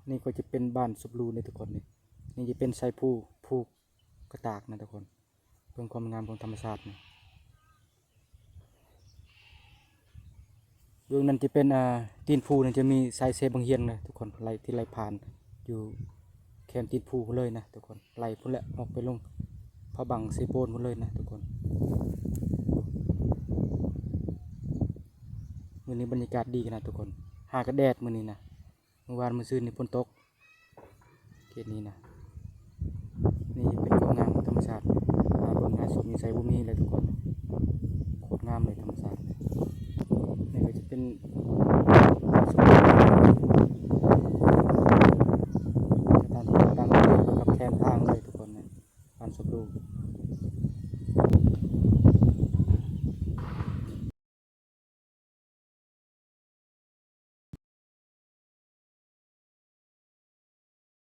ນີ້ກໍຈະເປັນບ້ານສົບຫຼູເດ້ທຸກຄົນນີ້. ນີ້ຈະເປັນໄຊພູ ພູກະຕາກນະທຸກຄົນ. ເບິ່ງຄວາມງາມຂອງທຳມະຊາດນີ້. ເບື້ອງນັ້ນຈະເປັນ ອ່າ ຕີນພູນັ້ນຈະມີສາຍເຊບັງຮຽງນະທຸກຄົນ ໄຫຼ ທີ່ໄຫຼຜ່ານຢູ່ແຄມຕີນພູພຸ້ນເລີຍນະທຸກຄົນ ໄຫຼພຸ້ນແຫຼະ ອອກໄປລົງພະບັງເຊໂປນພຸ້ນເລີຍນະທຸກຄົນ. ມື້ນີ້ບັນຍາກາດດີຂະໜາດທຸກຄົນ ຫາກະແດດມື້ນີ້ນະ. ມື້ວານມື້ຊືນນີ້ຝົນຕົກ ເຂດນີ້ນະ. ນີ້ເປັນຄວາມງາມຂອງທຳມະຊາດ ຫາເບິ່ງຫາຊົມຢູ່ໃສບໍ່ມີເລີຍທຸກຄົນ. ໂຄດງາມເລີຍທຳມະຊາດ. ນີ້ກໍຈະເປັນ